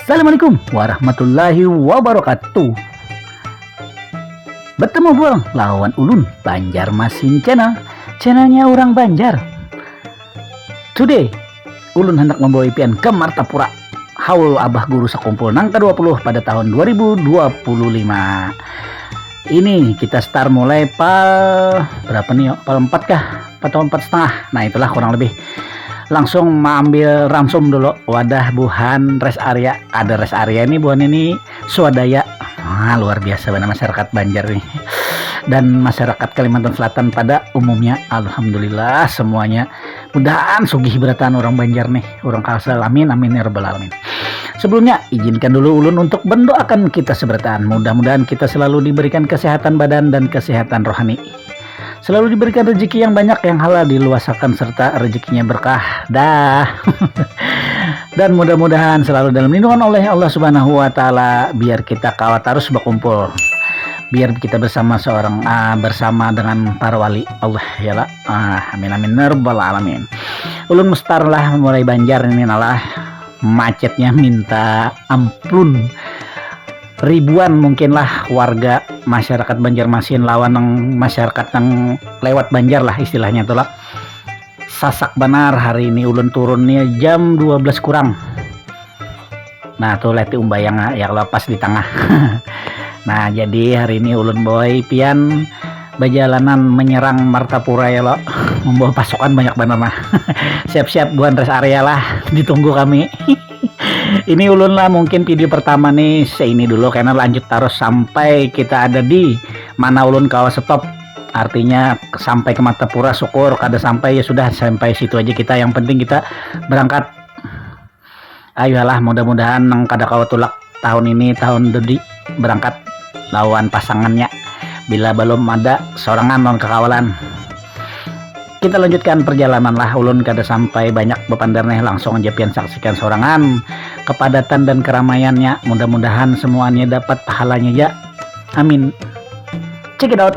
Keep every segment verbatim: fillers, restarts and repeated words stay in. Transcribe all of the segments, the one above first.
Assalamualaikum warahmatullahi wabarakatuh. Bertemu pulang lawan ulun, Banjarmasin Channel, channelnya orang Banjar. Today, ulun hendak membawa pian ke Martapura, haul Abah Guru Sakumpul nang kedua puluh pada tahun dua ribu dua puluh lima. Ini kita start mulai pal berapa nih, yo? Pal empat kah? Atau empat setengah? Nah, itulah kurang lebih. Langsung mengambil ramsum dulu, wadah buhan rest area. Ada rest area ini, buhan ini swadaya. Ah, luar biasa benar masyarakat Banjar nih. Dan masyarakat Kalimantan Selatan pada umumnya, alhamdulillah semuanya. Mudahan sugih berataan orang Banjar nih, orang Kalsel. Amin, amin ya rabbal alamin. Sebelumnya, izinkan dulu ulun untuk mendoakan kita seberataan. Mudah-mudahan kita selalu diberikan kesehatan badan dan kesehatan rohani. Selalu diberikan rezeki yang banyak, yang halal diluasakan, serta rezekinya berkah. Dah. Dan mudah-mudahan selalu dalam lindungan oleh Allah Subhanahu wa Ta'ala, biar kita kawa terus berkumpul, biar kita bersama seorang, ah, bersama dengan para wali Allah, ya lah. Ah, amin, amin ya rabbal alamin. Ulun mustar lah mulai Banjar ini, nalah, macetnya minta ampun. Ribuan mungkinlah warga masyarakat Banjarmasin lawan nang masyarakat nang lewat Banjar lah istilahnya tuh lah. Sasak banar hari ini, ulun turunnya jam dua belas kurang. Nah, tuh leti umbayang, ya, kalau pas di tengah. Nah, jadi hari ini ulun bawa pian bajalanan menyerang Martapura, ya lo, membawa pasukan banyak banar nah. Siap-siap buhan rest area lah, ditunggu kami. Ini ulun lah mungkin video pertama nih, seini dulu, karena lanjut terus sampai kita ada di mana ulun kawa stop. Artinya sampai ke Martapura, syukur, kada sampai, ya sudah, sampai situ aja kita. Yang penting kita berangkat. Ayolah, mudah-mudahan nang kada kawa tulak tahun ini, tahun dudi, berangkat lawan pasangannya. Bila belum ada, sorangan lawan kakawalan. Kita lanjutkan perjalanan lah, ulun kada sampai banyak bepandar nih, langsung aja pian saksikan sorangan kepadatan dan keramaiannya. Mudah-mudahan semuanya dapat pahalanya ja. Amin. Check it out.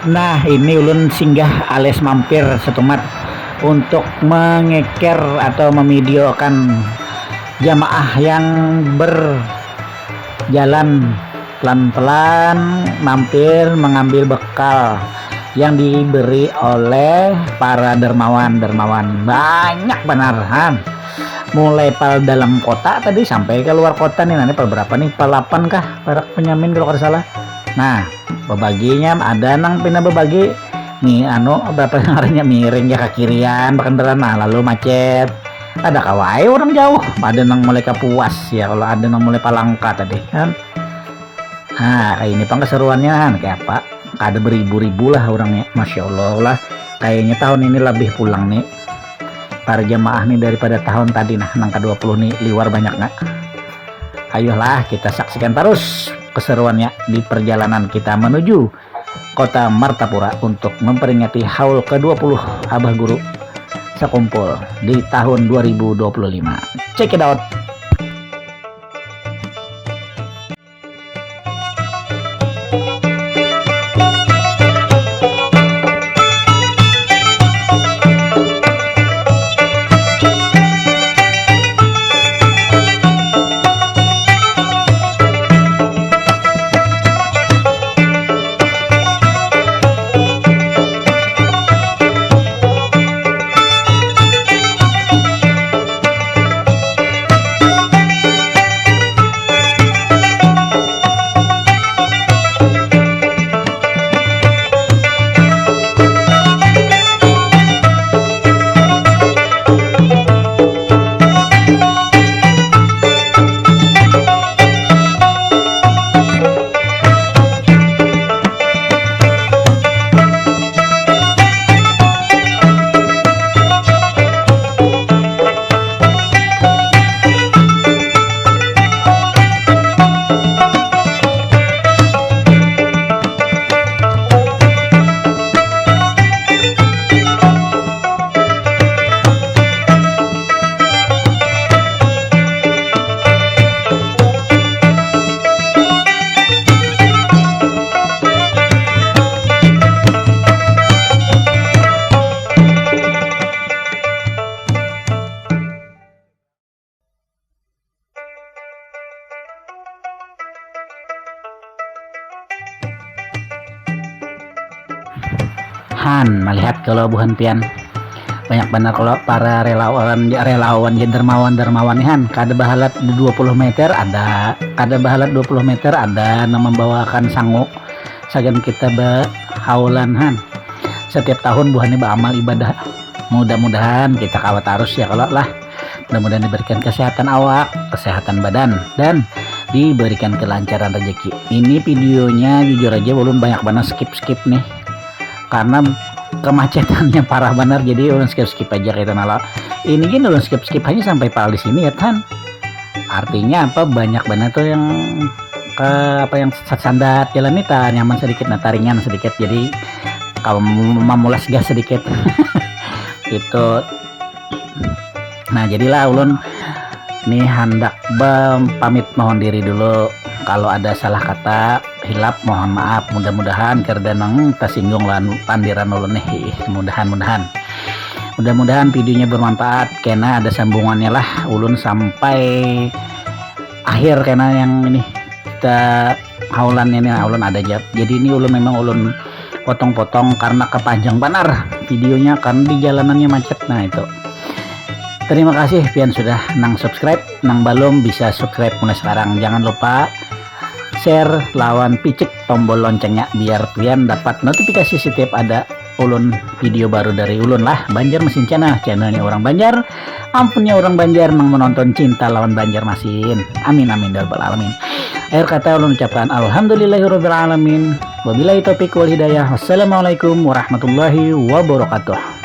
Nah, ini ulun singgah alias mampir setumat untuk mengeker atau memvideokan jamaah yang berjalan pelan-pelan mampir mengambil bekal yang diberi oleh para dermawan-dermawan. Banyak benar, han. Mulai pal dalam kota tadi sampai ke luar kota nih, nanti pal berapa nih? Pal delapan kah? Parak penyamin kalau kada salah. Nah, bebaginya ada nang pina bebagi nih, anu, berapa ngarannya, miring ya ke kirian, berkendaraan, nah, lalu macet. Ada kawai orang jauh, ada nang mulai Kapuas ya, kalau ada nang mulai Palangka tadi, kan. Nah, kayak ini pang keseruannya, kan, kayak apa? Ada beribu-ribu lah orangnya, masya Allah lah. Kayaknya tahun ini lebih pulang nih. Para jamaah nih daripada tahun tadi, nah, nang ke dua puluh nih liwar banyak nggak? Ayolah, kita saksikan terus keseruannya di perjalanan kita menuju kota Martapura untuk memperingati haul ke dua puluh Abah Guru sekumpul di tahun dua ribu dua puluh lima. Check it out. Han, melihat kalau buhan pian, banyak benar kalau para relawan, relawan ya, dermawan, dermawan nih, han. Kada bahalat dua puluh meter ada, kada bahalat dua puluh meter ada nang membawakan sangu sagan kita bahaulan, han. Setiap tahun buhannya beramal ibadah. Mudah-mudahan kita kawa tarus ya kalau lah. Mudah-mudahan diberikan kesehatan awak, kesehatan badan, dan diberikan kelancaran rezeki. Ini videonya jujur aja ulun banyak banget skip-skip nih. Karena kemacetannya parah banget, jadi ulun skip-skip aja gitu, nala. Ini gini ulun skip-skip aja sampai pal di sini ya, tan. Artinya apa, banyak banget tuh yang ke apa, yang sandat jalan nih, ta nyaman sedikit, nah, taringan sedikit, jadi kalau mamulas gas sedikit. Itu. Nah, jadilah ulun nih handak pamit mohon diri dulu. Kalau ada salah kata, hilap, mohon maaf. Mudah-mudahan kada nang tersinggung lawan pandiran ulun nih. Mudahan-mudahan. Mudah-mudahan videonya bermanfaat, kena ada sambungannya lah. Ulun sampai akhir kena yang ini kita haulannya nih, ulun ada jawab. Jadi ini ulun memang ulun potong-potong karena kepanjang banar videonya karena di jalanannya macet. Nah, itu. Terima kasih pian sudah nang subscribe, nang belum bisa subscribe mulai sekarang. Jangan lupa share lawan picik tombol loncengnya biar pian dapat notifikasi setiap ada ulun video baru dari ulun lah. Banjar Mesin Channel, channelnya orang Banjar, ampunnya orang Banjar nang menonton cinta lawan Banjar Masin. Amin amin ya rabbal alamin. Akhir kata ulun ucapkan alhamdulillahirabbil alamin. Wabillahi taufiq wal hidayah. Wassalamualaikum warahmatullahi wabarakatuh.